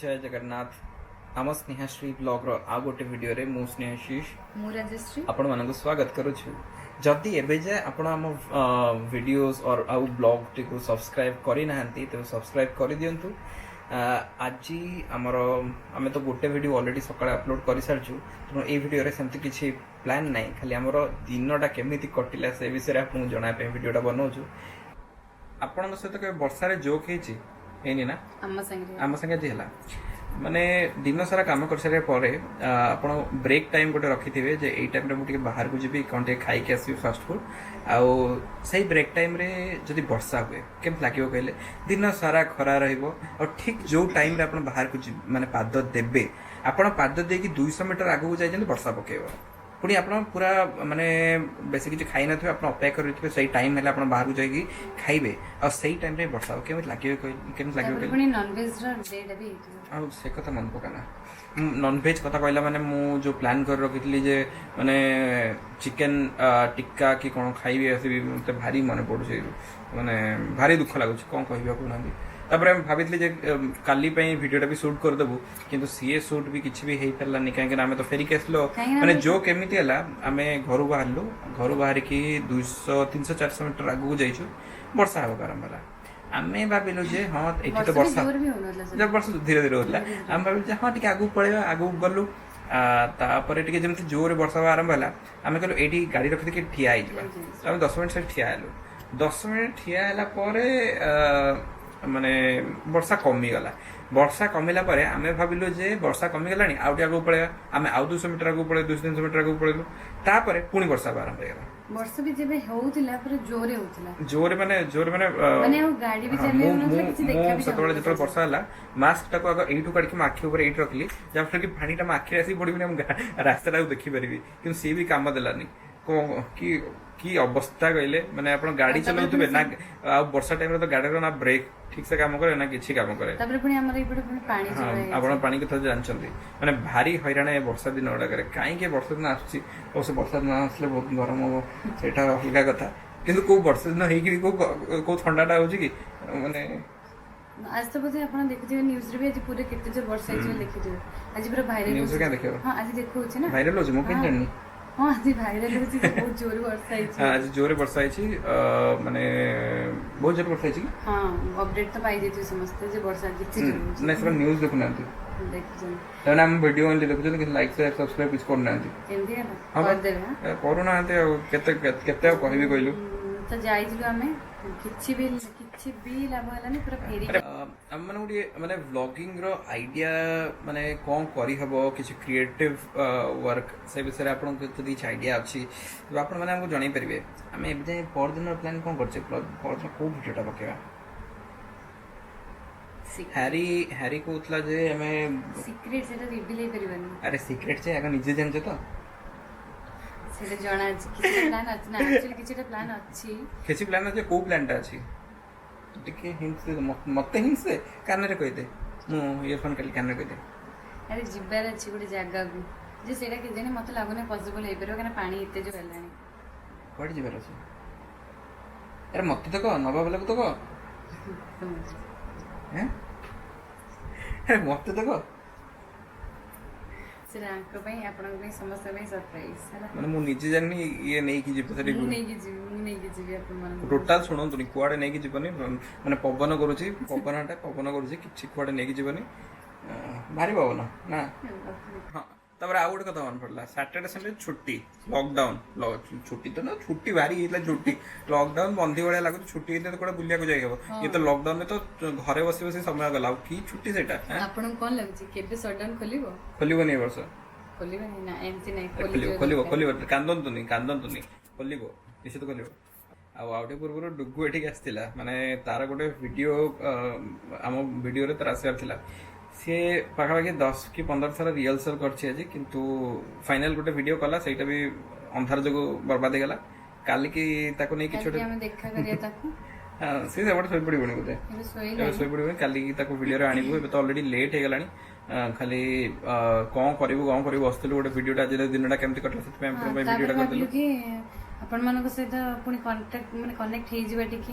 ଜୟ ଜଗନ୍ନାଥ। ଆମ ସ୍ନେହାଶ୍ରୀ ବ୍ଲଗ୍ର ଆଉ ଗୋଟେ ଭିଡ଼ିଓରେ ମୁଁ ସ୍ନେହାଶିଷ, ମୁଁ ରାଜଶ୍ରୀ, ଆପଣମାନଙ୍କୁ ସ୍ୱାଗତ କରୁଛୁ। ଯଦି ଏବେ ଯାଏ ଆପଣ ଆମ ଭିଡ଼ିଓସ୍ ଆଉ ବ୍ଲଗ୍ଟିକୁ ସବସ୍କ୍ରାଇବ୍ କରିନାହାନ୍ତି, ତେବେ ସବସ୍କ୍ରାଇବ୍ କରିଦିଅନ୍ତୁ। ଆଜି ଆମର ଆମେ ତ ଗୋଟେ ଭିଡ଼ିଓ ଅଲରେଡ଼ି ସକାଳେ ଅପଲୋଡ଼ କରିସାରିଛୁ, ତେଣୁ ଏଇ ଭିଡ଼ିଓରେ ସେମିତି କିଛି ପ୍ଲାନ୍ ନାହିଁ। ଖାଲି ଆମର ଦିନଟା କେମିତି କଟିଲା, ସେ ବିଷୟରେ ଆପଣଙ୍କୁ ଜଣାଇବା ପାଇଁ ଭିଡ଼ିଓଟା ବନଉଛୁ। ଆପଣଙ୍କ ସହିତ କେବେ ବର୍ଷାରେ ଜୋକ୍ ହେଇଛି? ହେଇନି ନା? ଆମ ସାଙ୍ଗରେ ଆମ ସାଙ୍ଗେ ଆଜି ହେଲା। ମାନେ ଦିନ ସାରା କାମ କରିସାରିବା ପରେ ଆପଣ ବ୍ରେକ୍ ଟାଇମ୍ ଗୋଟେ ରଖିଥିବେ ଯେ ଏଇ ଟାଇମ୍ରେ ମୁଁ ଟିକେ ବାହାରକୁ ଯିବି, କ'ଣ ଟିକେ ଖାଇକି ଆସିବି ଫାଷ୍ଟ ଫୁଡ୍। ଆଉ ସେଇ ବ୍ରେକ୍ ଟାଇମ୍ରେ ଯଦି ବର୍ଷା ହୁଏ, କେମିତି ଲାଗିବ କହିଲେ? ଦିନ ସାରା ଖରା ରହିବ ଆଉ ଠିକ୍ ଯୋଉ ଟାଇମ୍ରେ ଆପଣ ବାହାରକୁ ଯିବେ, ମାନେ ପାଦ ଦେବେ, ଆପଣ ପାଦ ଦେଇକି 200 ମିଟର ଆଗକୁ ଯାଇଛନ୍ତି, ବର୍ଷା ପକେଇବ। ପୁଣି ଆପଣ ପୁରା ମାନେ ବେଶୀ କିଛି ଖାଇନଥିବେ, ଆପଣ ଅପେକ୍ଷା କରିଥିବେ ସେଇ ଟାଇମ୍ ହେଲେ ଆପଣ ବାହାରକୁ ଯାଇକି ଖାଇବେ, ଆଉ ସେଇ ଟାଇମ୍ରେ ବର୍ଷା ହବ, କେମିତି ଲାଗିବ କହିଲେ? କେମିତି ଲାଗିବ ତାପରେ କହିଲେ? ପୁଣି ନନଭେଜ ର ଡେଟା ବି ହେଇଥିବ। ଆଉ ସେ କଥା ମନେ ପକାନା। ନନଭେଜ୍ କଥା କହିଲା ମାନେ ମୁଁ ଯୋଉ ପ୍ଲାନ୍ କରି ରଖିଥିଲି ଯେ ମାନେ ଚିକେନ୍ ଟିକ୍କା କି କ'ଣ ଖାଇବି ଆସିବି, ମୋତେ ଭାରି ମନେ ପଡୁଛି, ମାନେ ଭାରି ଦୁଃଖ ଲାଗୁଛି। କ'ଣ କହିବି ଆଉ, କହୁନାହାନ୍ତି? ତାପରେ ଆମେ ଭାବିଥିଲି ଯେ କାଲି ପାଇଁ ଭିଡ଼ିଓଟା ବି ସୁଟ୍ କରିଦେବୁ, କିନ୍ତୁ ସିଏ ସୁଟ୍ ବି କିଛି ବି ହେଇପାରିଲାନି, କାହିଁକିନା ଆମେ ତ ଫେରିକି ଆସିଲୁ। କାହିଁକିନା ମାନେ ଯୋଉ କେମିତି ହେଲା, ଆମେ ଘରୁ ବାହାରିଲୁ, ଘରୁ ବାହାରିକି 200, 300, 400 ମିଟର ଆଗକୁ ଯାଇଛୁ, ବର୍ଷା ହେବାକୁ ଆରମ୍ଭ ହେଲା। ଆମେ ଭାବିଲୁ ଯେ ହଁ, ଏଠି ତ ବର୍ଷା ବି ବର୍ଷା ଜୋର ବି ହଉନଥିଲା ସେଠି। ଯେ ବର୍ଷା ଧୀରେ ଧୀରେ ହଉଥିଲା। ଆମେ ଭାବିଲୁ ଯେ ହଁ, ଟିକେ ଆଗକୁ ପଳେଇବା। ଆଗକୁ ଗଲୁ, ତାପରେ ଟିକେ ଯେମିତି ଜୋରରେ ବର୍ଷା ହେବା ଆରମ୍ଭ ହେଲା, ଆମେ କହିଲୁ ଏଇଠି ଗାଡି ରଖିଦେଇକି ଠିଆ ହେଇଯିବା। ତ ଆମେ 10 ମିନିଟ୍ ସେଠି ଠିଆ ହେଲୁ। 10 ମିନିଟ୍ ଠିଆ ହେଲା ପରେ ମାନେ ବର୍ଷା କମିଗଲା। ବର୍ଷା କମିଲା ପରେ ଆମେ ଭାବିଲୁ ଯେ ବର୍ଷା କମିଗଲାଣି, ଆଉ ଟିକେ ଆଗକୁ ପଳେଇବା। ଆମେ ଆଉ 200 ମିଟର ଆଗକୁ ପଳେଇଲୁ, 200, 300 ମିଟର ଆଗକୁ ପଳେଇଲୁ। ତାପରେ ପୁଣି ବର୍ଷା ହେବା ଆରମ୍ଭ ହେଇଗଲା। ବର୍ଷା ବି ଯେବେ ହଉଥିଲା, ପୁରା ଜୋରେ ହଉଥିଲା। ଜୋରେ ମାନେ ଜୋରେ ମାନେ ମାନେ ଆଉ ଗାଡି ବି ହଁ, ଚାଲି ମୁଁ ହଉନଥିଲା, ମୁଁ କିଛି ମୁଁ ଦେଖା ବି ସେତେବେଳେ ଯାଉନଥିଲା। ଯେତେବେଳେ ବର୍ଷା ହେଲା, ମାସ୍କ ଟାକୁ ଆଗ ଏଇଠୁ କାଢିକି ମୋ ଆଖି ଉପରେ ଏଇଠି ରଖିଲି, ଯାହାଫଳରେ କି ପାଣିଟା ମୋ ଆଖିରେ ଆସିକି ପଡିବନି, ମୁଁ ରାସ୍ତାଟାକୁ ଦେଖିପାରିବି। କିନ୍ତୁ ସିଏ ବି କାମ ଦେଲାନି। କଣ କି କି ଅବସ୍ଥା କହିଲେ? ମାନେ ଆପଣ ଗାଡି ଆଉ ତାପରେ ଚଲାଉଥିବେ ପୁଣି ନା, ଆଉ ବର୍ଷା ଟାଇମରେ ତ ଗାଡିର ନା ବ୍ରେକ୍ ଠିକ ସେ କାମ କରେ ନା କିଛି କାମ କରେ। ତାପରେ ପୁଣି ଆମର ଏଇପଟେ ପୁଣି ପାଣି ହଁ, ଜମା ଆପଣ ପାଣି କଥା ଜାଣିଛନ୍ତି। ମାନେ ଭାରି ହଇରାଣ ଏ ବର୍ଷା ଦିନ ଗୁଡାକରେ। କାହିଁକି ଏ ବର୍ଷା ଦିନ ଆସୁଛି? ଅବଶ୍ୟ ବର୍ଷା ଦିନ ଆସିଲେ ବହୁତ ଗରମ ହବ, ସେଇଟା ଅଲଗା କଥା। କିନ୍ତୁ କୋଉ ବର୍ଷା ଦିନ ହେଇକି ବି କୋଉ କୋଉ ଥଣ୍ଡାଟା ହଉଛି କି ମାନେ ଆଜି ତ ବୋଧେ ଆପଣ ଦେଖୁଥିବେ ନ୍ୟୁଜରେ ବି, ଆଜି ପୁରା କେତେ ଜୋର ବର୍ଷା ହେଇଛି ବୋଲି ଦେଖିଥିବେ। ଆଜି ପୁରା ଭାଇରାଲ। News ରେ କାଇଁ ଦେଖିବ? ହଁ, ଆଜି ଦେଖଉଛି ନା। ଭାଇରାଲ ହଉଛି? ମୁଁ କେମିତି ଜାଣିନି। ହଁ, ଆଜି ଭାଇରାଲ ହଉଛି ଯେ ବହୁତ ଜୋରେ ବର୍ଷା ହେଇଛି। ହଁ, ଆଜି ଜୋରେ ବର୍ଷା ହେଇଛି, ମାନେ ବହୁତ ଜୋରେ ବର୍ଷା ହେଇଛି କି? ହଁ, ଅପଡେଟ ତ ପାଇଯାଇଥିବେ ସମସ୍ତେ ଯେ ବର୍ଷା କେତେ ଜୋରେ ହଉଛି। ନାଇଁ, ସେମାନେ ନ୍ୟୁଜ୍ ଦେଖୁନାହାନ୍ତି। ଦେଖୁଛନ୍ତି। ସେମାନେ ଆମ ଭିଡିଓ ଓନ୍ଲି ଦେଖୁଛନ୍ତି, କିନ୍ତୁ ଲାଇକ୍, ସେୟାର, ସବସ୍କ୍ରାଇବ କିଛି କରୁନାହାନ୍ତି। ଏମିତି ହେଲା। ହଁ ବା। କରିଦେବେ, ହଁ। କରୁନାହାନ୍ତି, ଆଉ କେତେ କେତେ ଆଉ କହିବି କହିଲୁ? ତ ଯାଇଥିଲୁ ଆମେ, କିଛି ବି ଲାଭ ହେଲାନି, ପୁରା ଫେରିକି ଆରେ, ଆମମାନଙ୍କୁ ଟିକେ ମାନେ ଭ୍ଲଗିଂ ର ଆଇଡିଆ, ମାନେ କ'ଣ କରିହବ, କିଛି କ୍ରିଏଟିଭ ୱାର୍କ, ସେ ବିଷୟରେ ଆପଣଙ୍କ ଯଦି କିଛି ଆଇଡିଆ ଅଛି, ତେବେ ଆପଣ ମାନେ ଆମକୁ ଜଣେଇ ପାରିବେ। ଆମେ ଏବେ ଯାଏଁ ପରଦିନର ପ୍ଲାନ୍ କ'ଣ କରିଛେ? ପରଦିନ କୋଉ ଭିଡ଼ିଓଟା ପକେଇବା? ହ୍ୟାରି ହ୍ୟାରି କହୁଥିଲା ଯେ ଆମେ ସିକ୍ରେଟ, ସେଟା ରିଭିଲ୍ ହେଇପାରିବନି। ଆରେ, ସିକ୍ରେଟ ଯେ ଆଗ ନିଜେ ଜାଣିଛ ତ। ସେଟା ଜଣା ଅଛି, କିଛିଟା ପ୍ଲାନ୍ ଅଛି ନା, ଆକ୍ଚୁଆଲି କିଛିଟା ପ୍ଲାନ୍ ଅଛି। କିଛି ପ୍ଲାନ୍ ଅଛି? କୋଉ ପ୍ଲାନ୍ଟା ଅଛି? ଟିକେ ହିଣ୍ଟସ୍ ଦେ। ମତେ ହିଣ୍ଟସ୍ ଦେ, କାନରେ କହିଦେ। ମୁଁ ଇୟରଫୋନ୍ କାଲି କାନରେ କହିଦେ। ଆରେ, ଯିବାର ଅଛି ଗୋଟେ ଜାଗାକୁ ଯେ ସେଇଟା କେଜାଣି ମତେ ଲାଗୁନି ପସିବଲ ହେଇପାରିବ, କାରଣ ପାଣି ଏତେ ଯୋଉ ହେଲାଣି। କୁଆଡ଼େ ଯିବାର ଅଛି? ଆରେ, ମତେ ତ କହ, ନବା ବେଲାକୁ ତ କହ। ହେଁ? ଆରେ, ମତେ ତ କହ। ସେଟା ଆଙ୍କ ପାଇଁ, ଆପଣଙ୍କ ପାଇଁ, ସମସ୍ତଙ୍କ ପାଇଁ ସରପ୍ରାଇଜ ହେଲା। ମାନେ ମୁଁ ନିଜେ ଜାଣିନି, ଇଏ ନେଇକି ଯିବ ସେଠି। ମୁଁ ନେଇକି ଯିବି, ମୁଁ ନେଇକି ଯିବି ଆପଣମାନଙ୍କୁ। ଟୋଟାଲ ଶୁଣନ୍ତୁନି, କୁଆଡ଼େ ନେଇକି ଯିବନି। ମାନେ ପବନ କରୁଛି, ପବନଟା ପବନ କରୁଛି, କିଛି କୁଆଡ଼େ ନେଇକି ଯିବନି। ଭାରି ପବନ ନା। ହଁ, ତାପରେ ଆଉ ଗୋଟେ କଥା ମନେ ପଡ଼ିଲା। ସାଟର୍ଡେ ସଣ୍ଡେ ଛୁଟି, ଲକଡାଉନ ଛୁଟି ତ ନା, ଛୁଟି ଭାରି ହେଇଥିଲା ଛୁଟି। ଲକଡାଉନ ବନ୍ଧି ଭଳିଆ ଲାଗୁଛି। ଛୁଟି ହେଇଥିଲେ ତ କୁଆଡ଼େ ବୁଲିବାକୁ ଯାଇ ହବ। ଇଏ ତ ଲକଡାଉନରେ ତ ଘରେ ବସି ବସି ସମୟ ଗଲା, ଆଉ କି ଛୁଟି ସେଇଟା, ଆଁ? ଆପଣଙ୍କୁ କଣ ଲାଗୁଛି, କେବେ ସଟଡାଉନ ଖୋଲିବ? ଖୋଲିବନି ଏ ବର୍ଷ। ଖୋଲିବନି ନା, ଏମିତି ନାଇଁ। ଖୋଲିବ। ଖୋଲିଯିବ। ଖୋଲିବ। ଦରକାର। ଖୋଲିବ, କାନ୍ଦନ୍ତୁନି, କାନ୍ଦନ୍ତୁନି, ଖୋଲିବ, ନିଶ୍ଚିତ ଖୋଲିବ। ଆଉ ଆଉ ଟିକେ ପୂର୍ବରୁ ଡୁଗୁ ଏଠିକି ଆସିଥିଲା। ମାନେ ତାର ଗୋଟେ ଭିଡିଓ, ଆମ ଭିଡିଓରେ ତାର ଆସିବାର ଥିଲା। ସିଏ ପାଖାପାଖି 10 କି 15 ଥର ରିହର୍ସାଲ କରିଛି ଆଜି, କିନ୍ତୁ ଫାଇନାଲ ଗୋଟେ ଭିଡିଓ କଲା, ସେଇଟା ବି ଅନ୍ଧାର ଯୋଗୁଁ ବର୍ବାଦ ହେଇଗଲା। କାଲିକି ତାକୁ ନେଇ କିଛି କାଲିକି ଗୋଟେ ଆମେ ଦେଖା କରିବା ତାକୁ। ହଁ, ସେ ସେପଟେ ଶୋଇପଡ଼ିବଣି ବୋଧେ। ଏବେ ଏବେ ଶୋଇଲାଣି। ଶୋଇପଡ଼ିବଣି। କାଲିକି ତାକୁ ଭିଡିଓରେ ଆଣିବୁ। ଏବେ ତ ଅଲରେଡି ଲେଟ୍ ହେଇଗଲାଣି। ଖାଲି କ'ଣ କରିବୁ କ'ଣ କରିବୁ ବସିଥିଲୁ, ଗୋଟେ ଭିଡିଓଟା, ଆଜି ଦିନଟା କେମିତି କଟିଲା, ସେଥିପାଇଁ ଆପଣଙ୍କ ପାଇଁ ତାପରେ ଭିଡିଓଟା ଭାବିଲୁ କରିଦେଲୁ। କି ଆପଣମାନଙ୍କ ସହିତ ପୁଣି କଣ୍ଟାକ୍ଟ, ମାନେ କନେକ୍ଟ ହେଇଯିବା ଟିକେ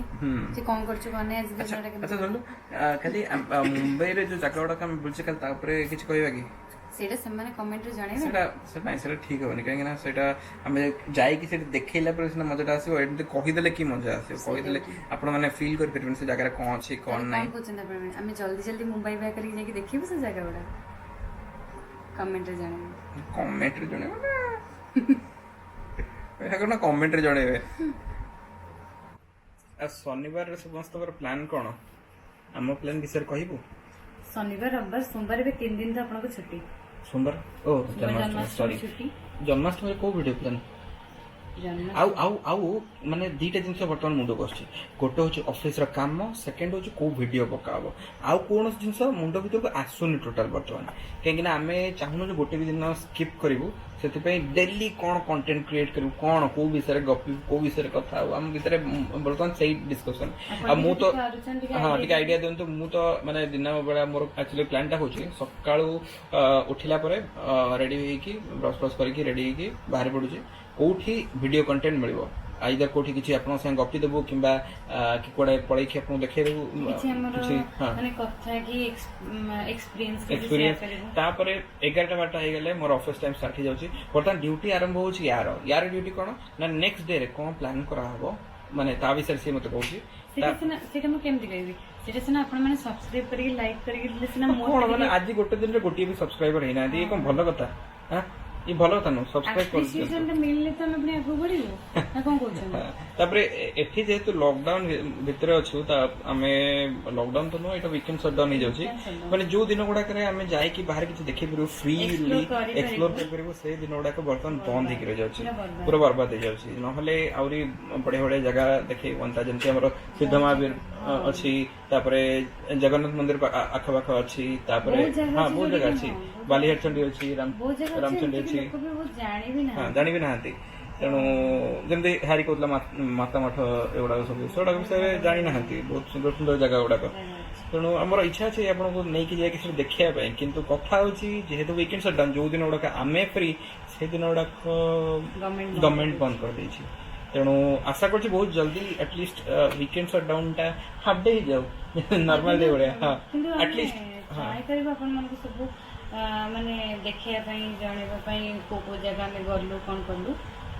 ଯେ କଣ କରୁଛୁ କଣ ନାହିଁ, ଆଜି ଆଚ୍ଛା। ଦିନଟା କେମିତି। ଆଚ୍ଛା ଶୁଣିଲୁ, ଖାଲି ମୁମ୍ବାଇରେ ଯୋଉ ଜାଗା ଗୁଡାକ ଆମେ ବୁଲୁଛେ, ଖାଲି ତା ଉପରେ କିଛି କହିବା କି? ସେଇଟା ସେମାନେ କମେଣ୍ଟରେ ଜଣେଇବେ। ସେଟା ସେଟା ନାଇଁ, ସେଟା ଠିକ ହବନି, କାହିଁକି ନା ସେଇଟା ଆମେ ଯାଇକି ସେଠି ଦେଖେଇଲା ପରେ ସିନା ମଜାଟା ଆସିବ। ଏମିତି କହିଦେଲେ କି ମଜା ଆସିବ? କହିଦେଲେ ଆପଣ ମାନେ ଫିଲ୍ କରିପାରିବେନି ସେ ଜାଗାରେ କଣ ଅଛି, କଣ ତାହେଲେ କଣ ନାହିଁ। କହୁଛନ୍ତି ଆପଣମାନେ? ଆମେ ଜଲ୍ଦି ଜଲ୍ଦି ମୁମ୍ବାଇ ବାହା କରିକି ଯାଇକି ଦେଖିବୁ ସେ ଜାଗା ଗୁଡା? କମେଣ୍ଟରେ ଜଣେଇବେ। କମେଣ୍ଟରେ ଜଣେଇବେ ନା, ଏହା କଣ କମେଣ୍ଟରେ ଜଣେଇବେ। ଆଉ ଶନିବାରରେ ସମସ୍ତଙ୍କର ପ୍ଲାନ୍ କଣ? ଆମ ପ୍ଲାନ୍ ବିଷୟରେ କହିବୁ? ଶନିବାର, ରବିବାର, ସୋମବାର, ଏବେ 3 ଦିନ ତ ଆପଣଙ୍କ ଛୁଟି। ସୋମବାର ଓ ସୋମବାର ଜନ୍ମାଷ୍ଟମୀ। ଜନ୍ମାଷ୍ଟମୀ ସରି। ଛୁଟି। ଜନ୍ମାଷ୍ଟମୀରେ କୋଉ ଭିଡିଓ ପ୍ଲାନ୍? ଜନ୍ମ ଆଉ ଆଉ ଆଉ ମାନେ ଦିଟା ଜିନିଷ ବର୍ତ୍ତମାନ ମୁଣ୍ଡକୁ ଆସୁଛି। ଗୋଟେ ହଉଛି ଅଫିସର କାମ, ସେକେଣ୍ଡ ହଉଛି କୋଉ ଭିଡିଓ ପକା ହବ। ଆଉ କୌଣସି ଜିନିଷ ମୁଣ୍ଡ ଭିତରକୁ ଆସୁନି ଟୋଟାଲ ବର୍ତ୍ତମାନ, କାହିଁକି ନା ଆମେ ଚାହୁଁନୁ ଯେ ଗୋଟେ ବି ଦିନ ସ୍କିପ୍ କରିବୁ। ସେଥିପାଇଁ ଡେଲି କଣ କଣ୍ଟେଣ୍ଟ କ୍ରିଏଟ୍ କରିବୁ, କଣ କୋଉ ବିଷୟରେ ଗପିବୁ, କୋଉ ବିଷୟରେ କଥା ହବୁ, ଆମ ଭିତରେ ବର୍ତ୍ତମାନ ସେଇ ଡିସ୍କସନ। ଆପଣ ଆଉ ମୁଁ ଯଦି ତ ପାରୁଛନ୍ତି ଟିକେ ହଁ idea। ଟିକେ ଆଇଡିଆ ଦିଅନ୍ତୁ। ମୁଁ ତ ମାନେ ଦିନ ବେଳା ମୋର ଆକ୍ଚୁଆଲି ପ୍ଲାନ୍ଟା ହଉଛି ସକାଳୁ ଉଠିଲା ପରେ ରେଡି ହେଇକି, ବ୍ରସ୍ ଫ୍ରସ୍ କରିକି ରେଡି ହେଇକି ବାହାରି ପଡୁଛି। କୋଉଠି ଭିଡିଓ କଣ୍ଟେଣ୍ଟ ମିଳିବ, ଆଇଦର କୋଉଠି କିଛି ଆପଣଙ୍କ ସାଙ୍ଗେ ଗପି ଦେବୁ କିମ୍ବା କି କୁଆଡେ ପଳେଇକି ଆପଣଙ୍କୁ ଦେଖେଇଦେବୁ। କିଛି ଆମର କିଛି ହଁ ମାନେ କଥା କି ଏକ୍ସପିରିଏନ୍ସ କିଛି ସେୟାର ଏକ୍ସପିରିଏନ୍ସ। କରିବୁ। ତାପରେ 11ଟା 12ଟା ହେଇଗଲେ ମୋର ଅଫିସ ଟାଇମ ଷ୍ଟାର୍ଟ ହେଇଯାଉଛି। ବର୍ତ୍ତମାନ ଡ୍ୟୁଟି ଆରମ୍ଭ ହଉଛି ୟାର। ୟାର ଡ୍ୟୁଟି କଣ ନା ନେକ୍ସଟ ଡେ ରେ କଣ ପ୍ଲାନ୍ କରାହବ, ମାନେ ତା ବିଷୟରେ ସିଏ ମତେ କହୁଛି। ସେଇଟା ସିନା, ସେଇଟା ମୁଁ କେମିତି କହିବି? ସେଇଟା ସିନା ଆପଣ ମାନେ ସବସ୍କ୍ରାଇବ କରିକି, ଲାଇକ୍ କରିକି ଦେଲେ ସିନା ମୋର କଣ ମାନେ ଆଜି ଗୋଟେ ଦିନରେ ଗୋଟିଏ ବି ସବସ୍କ୍ରାଇବର ହେଇନାହାନ୍ତି, ଇଏ କଣ ଭଲ କଥା? ଆଁ? ଇଏ ଭଲ କଥା ନୁହଁ। ସବସ୍କ୍ରାଇବ କରିଦିଅନ୍ତୁ। ଆପ୍ରିସିଏସନ ଟା ମିଳିଲେ ତ ଆମେ ପୁଣି ଆଗକୁ ବଢିବୁ ନା, କଣ କହୁଛନ୍ତି? ତାପରେ ଏଠି ଯେହେତୁ ଲକଡାଉନ ଭିତରେ ଅଛୁ, ତା ଆମେ ଲକଡାଉନ ତ ନୁହଁ, ଏଇଟା ୱିକେଣ୍ଡ ସଟଡାଉନ ହେଇଯାଉଛି। Weekend shutdown। ମାନେ ଯୋଉ ଦିନ ଗୁଡାକରେ ଆମେ ଯାଇକି ବାହାରେ କିଛି ଦେଖିପାରିବୁ ଫ୍ରିଲି, Explore କରିପାରିବୁ। ଏକ୍ସପ୍ଲୋର କରିପାରିବୁ, ସେଇ ଦିନ ଗୁଡାକ ବର୍ତ୍ତମାନ ବନ୍ଦ ହେଇକି ରହିଯାଉଛି। ପୁରା ବର୍ବାଦ। ପୁରା ବର୍ବାଦ ହେଇଯାଉଛି। ନହେଲେ ଆହୁରି ବଢିଆ ବଢିଆ ଜାଗା ଦେଖେଇ ହୁଅନ୍ତା, ଯେମିତି ଆମର ସିଦ୍ଧ ମହାବୀର ଅଛି, ତାପରେ ଜଗନ୍ନାଥ ମନ୍ଦିର ଆଖପାଖ ଅଛି, ତାପରେ ବହୁତ ଜାଗା ହଁ ଅଛି ବହୁତ ଜାଗା ଯୋଉଠିକି ଅଛି। ହଁ, ବହୁତ ବାଲିହାଟଚଣ୍ଡୀ ଅଛି, ବହୁତ ଜାଗା ଅଛି। ରାମଚଣ୍ଡୀ ଏମିତି ଅଛି। ଲୋକ ବି ବହୁତ ଜାଣିବି ହଁ ନାହାନ୍ତି। ଜାଣିବି ନାହାନ୍ତି। ତେଣୁ ଯେମିତି ହାରି କହୁଥିଲା ମାତା ମଠ, ଏଗୁଡାକ ସବୁ ସେଗୁଡାକ ବିଷୟରେ ଜାଣିନାହାନ୍ତି। ବହୁତ ସୁନ୍ଦର ସୁନ୍ଦର ଜାଗା ଗୁଡାକ। ଜାଗା ଅଛି। ତେଣୁ ଆମର ଇଚ୍ଛା ଅଛି ଆପଣଙ୍କୁ ନେଇକି ଯାଇକି ସେଠି ଦେଖିବା ପାଇଁ, କିନ୍ତୁ କଥା ହଉଛି ଯେହେତୁ ୱିକେଣ୍ଡ ସଟଡାଉନ, ଯୋଉ ଦିନ ଗୁଡାକ ଆମେ ଫ୍ରି ସେଇ ଦିନ ଗୁଡାକ ଗଭର୍ଣ୍ଣମେଣ୍ଟ ଗଭର୍ଣ୍ଣମେଣ୍ଟ ବନ୍ଦ କରିଦେଇଛି। ତେଣୁ ଆଶା କରୁଛି ବହୁତ ଜଲ୍ଦି ଆଟଲିଷ୍ଟ ୱିକେଣ୍ଡ ସଟଡାଉନ ଟା ହାଫ୍ ଡେ ହେଇଯାଉ, ନର୍ମାଲ ଡେ ଭଳିଆ। ହଁ। କିନ୍ତୁ ଆମେ ଆଟଲିଷ୍ଟ ହଁ। ଟ୍ରାଏ କରିବୁ ଆପଣମାନଙ୍କୁ ସବୁ ମାନେ ଦେଖେଇବା ପାଇଁ, ଜଣେଇବା ପାଇଁ, କୋଉ କୋଉ ଜାଗା ଆମେ ଗଲୁ, କଣ କଲୁ,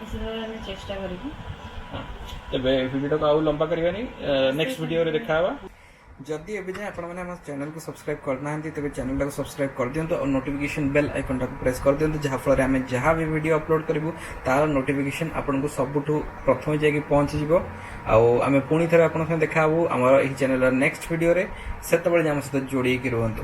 ଏସବୁ ଆମେ ଚେଷ୍ଟା କରିବୁ। ହଁ। ତେବେ ଭିଡ଼ିଓଟାକୁ ଆଉ ଲମ୍ବା କରିବାନି, ନେକ୍ସଟ ଭିଡ଼ିଓରେ ଦେଖା ହେବା। ଯଦି ଏବେ ଯାଏଁ ଆପଣମାନେ ଆମ ଚ୍ୟାନେଲକୁ ସବସ୍କ୍ରାଇବ କରିନାହାନ୍ତି, ତେବେ ଚ୍ୟାନେଲଟାକୁ ସବସ୍କ୍ରାଇବ କରିଦିଅନ୍ତୁ ଆଉ ନୋଟିଫିକେସନ ବେଲ୍ ଆଇକନଟାକୁ ପ୍ରେସ୍ କରିଦିଅନ୍ତୁ, ଯାହାଫଳରେ ଆମେ ଯାହା ବି ଭିଡ଼ିଓ ଅପଲୋଡ଼ କରିବୁ ତାର ନୋଟିଫିକେସନ ଆପଣଙ୍କୁ ସବୁଠୁ ପ୍ରଥମେ ଯାଇକି ପହଞ୍ଚିଯିବ। ଆଉ ଆମେ ପୁଣି ଥରେ ଆପଣଙ୍କ ସାଙ୍ଗେ ଦେଖା ହେବୁ ଆମର ଏହି ଚ୍ୟାନେଲର ନେକ୍ସଟ ଭିଡ଼ିଓରେ। ସେତେବେଳେ ଯାଏ ଆମ ସହିତ ଯୋଡ଼ିକି ରୁହନ୍ତୁ।